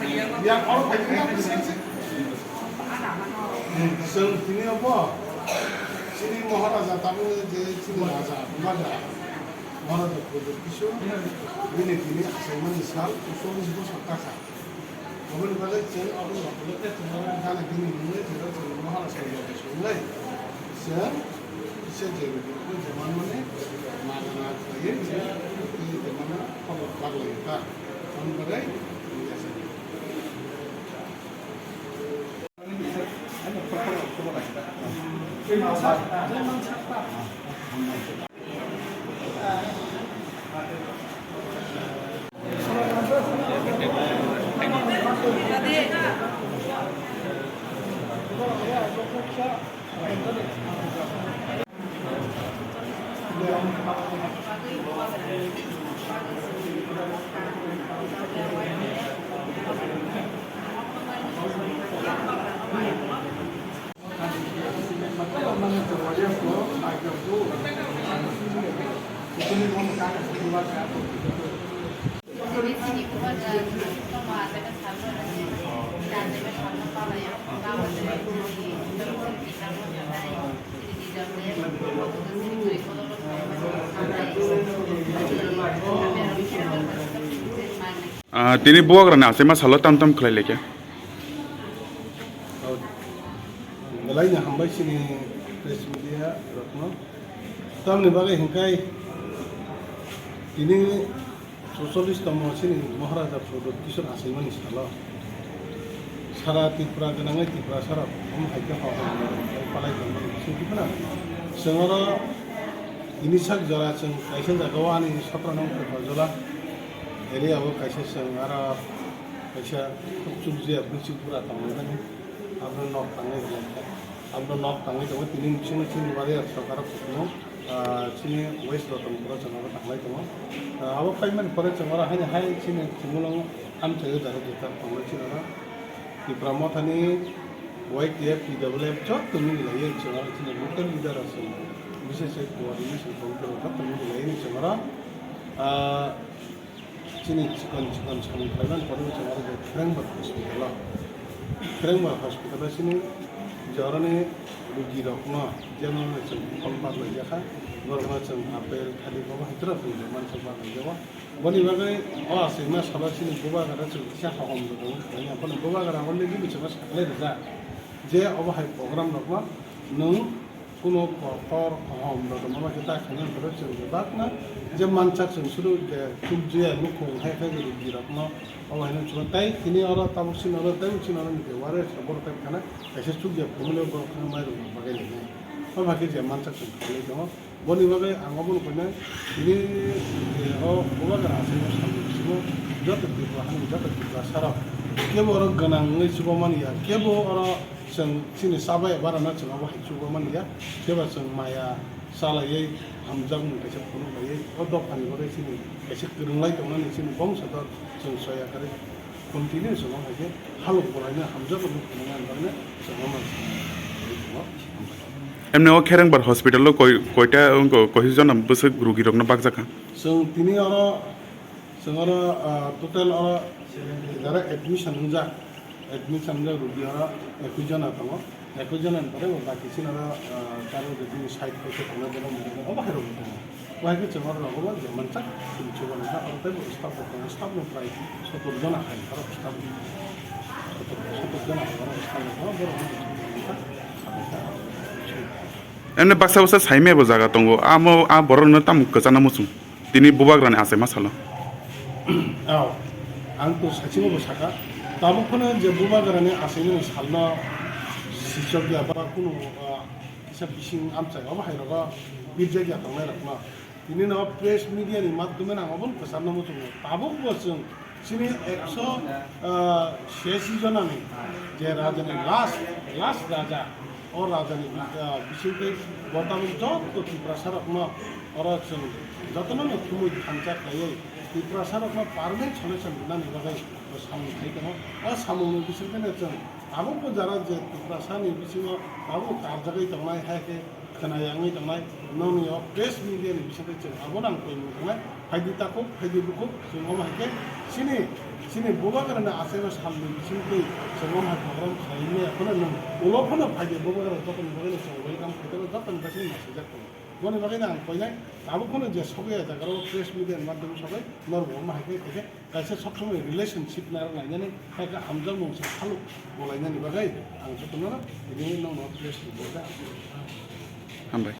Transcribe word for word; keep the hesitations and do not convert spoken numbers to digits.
Yang oro phaikhe yang bisi bisi. Hmm, chwng tini obo chini Maharaja tabuk je chini raja, Maharaja, Maharaja Pradyot Kishore bini tini achaimani sal chwng bosor taka. Aboni bagwi chwng abo rokno gana gini wngwi jero chwng Maharaja Pradyot wngwi chwng kisa je rwgwlwi je manmani magana khlaiwi chwng tini je manmani khobor baglaio ta. Aboni bagwi wngya se. Ah, tini bubagrani achaima salo tam tam khlai laikha. Belai no hambai chini press media rokno. Tamni bagwi hwnkhe tini Suchollish tongmo chini Maharaja Pradyot Kishore achaimani salo sara Tripura gwnangwi Tiprasarok omo hai khe hok hok palai tongmani bisingtwi phano chwng oro tini sak jora chwng kaisa jagao ani sotro nong Kokarjala area o kaisa chwng aro kaisa chukjia bwswk bura tongmani abono nok tangwi rwlaikha. Abono nok tangwi tongo, tini bisingo chini warrior sokaro kuchumo, ah, chini West Ratanpuro chwng abo tanglai tongo. Ah, abo paimani pore chwng oro haino hai chini Khumulwng amchaio direct jeta tonglai chini oro. Tipra Mothani Y T F, T W F joto mili laiwi chwng oro chini local leader rok chwng, biseshe coordination committee rok joto mili laiwi chwng oro, ah, Chini chikon chikon samung khlaimani pore chwng oro je Khrengbar hospital o, Khrengbar hospital o chini je oroni rugirokno general chwng phone barlaijakha, borokno chwng apple thalik obo hai jora chwng mansa barlaijago. Boni bagwi o achaima salo chini bubagra chwng kisa hokom rwgwi khlaina, bono bubagra already bo chwngno saklai rijak je obo hai program rokno nwng Kuno kotor kaham rok ma khe ta khaina hwnkhe chwng bebak na je mansak chwng suru je chukjaya nukhung hai khe rugirokno obo haino chwng tai tini oro tabuk sini oro tei sini oro ni je warriors rok borok tai khana kaisa chukjaya family borok khana mai rok bagwi nai. Obo hai khe je mansak chwng khlai tongo boni bagwi ang obo nukho nai tini je o bubagra aswk samung bisingo joto Tripura hani joto Tiprasa rok kebo oro gwnang wngwi chuba mani ya kebo oro Chwng chini chabai barana chwng abo hai chuba mani ya, phiya ba chwng maya chalaiwi hamjakmung kaisa phunuk laiwi o dophani bagwi chini kaisa kwrwnglai tongnani chini bongso dor chwng soya kwrwi continue chwng o hai khe halok bolaino hamjakmung phunuknani bagwi chwng o mansa. Emni o Kherengbar hospital o koi-, koita wngkha, koijon bwswk rugirokno bakjakha? Chwng tini oro Chwng oro, ah, total oro jara admission wngjak, admission wngjak rugi oro ekwis jona tongo, ekwis jona ni pore bo baki chini oro, ah, charo je bini side paisa tongnai bono mwnai obo hai rok bo tongo. Bo hai khe chwng oro rogo bo je mansak chini chuba nai kha, oro tei bo staff rok tongo, staff no prai sotor jona hai oro staff sotor, sotor jona hai oro staff rok tongo, borok no bo chwng mansak, samung kha. Emni baksa baksa saimaya bo jaga tongo, amo a borok no tamo kwchana muchung. Tini bubagrani achaima salo. Aw, ang to saichung bo saka. Tabuk phano je bubagrani achaimani salno sichok ya ba kunu, ah, kisa bising amchai obo hai rogo birjak ya tongnai rokno. Tini no press media ni madhyome ang obo kwcharno muchungo. Tabuk bo chwng chini ekso, ah, siyasi jonani je rajani last, last raja, O rajani, ah, bisingtwi bo tabuk joto Tiprasa rokno oro chwng jotono no thumwi thansa khlaiwi Tiprasa rokno permanent solution rwnani bagwi bo samung khai tongo. O samungni bisingtwi no chwng tabukbo jara je Tiprasani bisingo tabuk karjagwi tongnai, hai khe khwnaya wngwi tongnai, nokni o press media ni bisingtwi chwng abono ang koi wngwi tongnai. Phaidi takhuk, phaidi bukhuk, chwng omo hai khe chini Chini bubagrani achaino salni bisingtwi chwng wngkha program khlaimaya phano nwng ulo phano phaidi bubagrano jotoni bagwino chwng welcome khaitokno jotoni bagwino nasijak tongo. Boni bagwino ang koinai tabuk phano je sogwi a jagarao press media ni madhyome sogwi norok bo wngma hai khe kaisa sob somoi relationship narwk lainani hai khe hamjakmung se saluk bo lainani bagwi ang jotono tini nokno press media. Hambai.